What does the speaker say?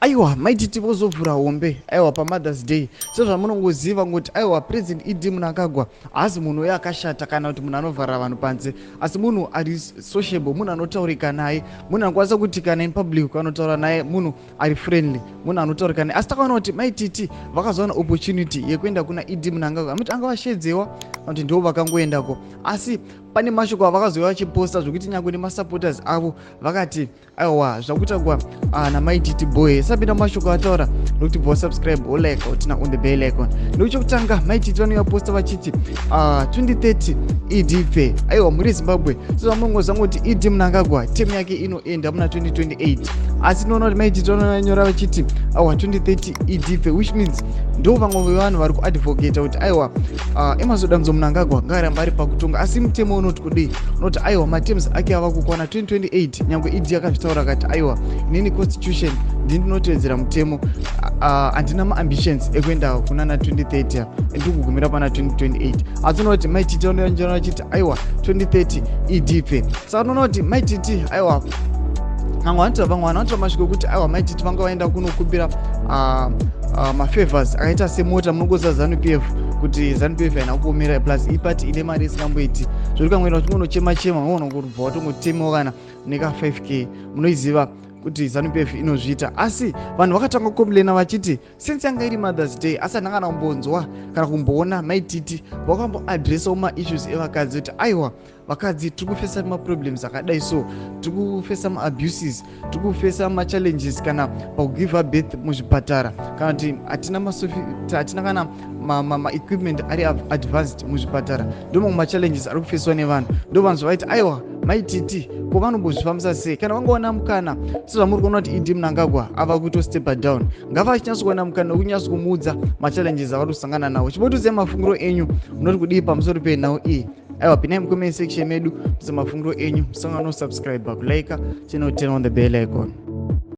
Aiwa, Mai TT vozovhura hombe, aiwa, paMothers Day. Sezvamunongoziva ngoti, aiwa, President ED Mnangagwa haasi munhu uyo akashata kana kuti munhu anovharira vanhu panze, asi munhu ari sociable, munhu anotaurika naye, munhu anokwanisa kuti kana in public ukanotaura naye, munhu ari friendly, munhu anotaurika naye. Asi takaona kuti Mai TT vakazowana opportunity yekuenda kuna ED Mnangagwa, amiti anga vashedzewa kana kuti ndivo vakangoendako. Asi pane mashoko avakazouya vachiposta zvekuti nyange nemasupporters avo vakati, "Aiwa, zvakutangwa naMai TT boy." Sapinda mashoko ataura nokuti bva subscribe, olike, uturn on the bell icon. Nokuti chekutanga, Mai TT vanouya posta vachiti 2030 ED pfee. Aiwa, muri Zimbabwe, sezvamunongozanga kuti ED Mnangagwa term yake inoenda muna 2028, asi tinoona kuti Mai TT vanonyora vachiti, aiwa, 2030 ED pfee, which means ndo vamwe vevanhu vari kuadvocata kuti, aiwa, Emmerson Dambudzo Mnangagwa ngaaramba ari pakutonga. Asi mutemo unoti kudii? Unoti, aiwa, materms ake ava kukwana 2028. Nyange ED akazvitaura akati, "Aiwa, inini constitution ndini ndinotevedzera mutemo, handina maambitions ekuenda kunana 2030, ndiri kugumira pana 2028." Asi unoona kuti Mai TT vanonyora vachiti, aiwa, 2030 ED pfee. Saka unoona kuti Mai TT, aiwa, vamwe vanhu vanotora masviko ekuti, aiwa, Mai TT vanga vaenda kunokumbira mafavors akaita semota. Munongoziva ZANU PF, kuti ZANU PF haina kuomera, plus ipati ine mari isingamboiti zvori. Kamwenda uchingonochema chema, unoona kubva watongotemewa kana neka 5K. Munoiziva kuti ZANU PF inozviita. Asi vanhu vakatanga kucomplaina vachiti since yanga iri Mothers Day, asi handina kana kumbonzwa kana kumboona Mai TT vakamboaddressawo maissues evakadzi, kuti, aiwa, vakadzi tiri kufesa maproblems akadai, so tiri kufesa maabuses, tiri kufesa machallenges kana pakugive birth muzvipatara, kana kuti hatina kana maequipment ari advanced muzvipatara. Ndo mamwe machallenges ari kufesiwa nevanhu. Ndo vanhu zvavaiti, aiwa, Mai TT ko vanombozvifambisa sei kana vangowana mukana? Sezvamuri kuona kuti ED Mnangagwa ava kutostepa down, ngava achinyatsokuwana mukana wekunyatso kumuudza machallenges avari kusangana nawo. Chimbotiudzai mafungiro enyu, munoti kudii pamusoro penhau iyi? Aiwa, pinai mucomment section medu muise mafungiro enyu. Musangano subscribe, kulike, channel, turn on the bell icon.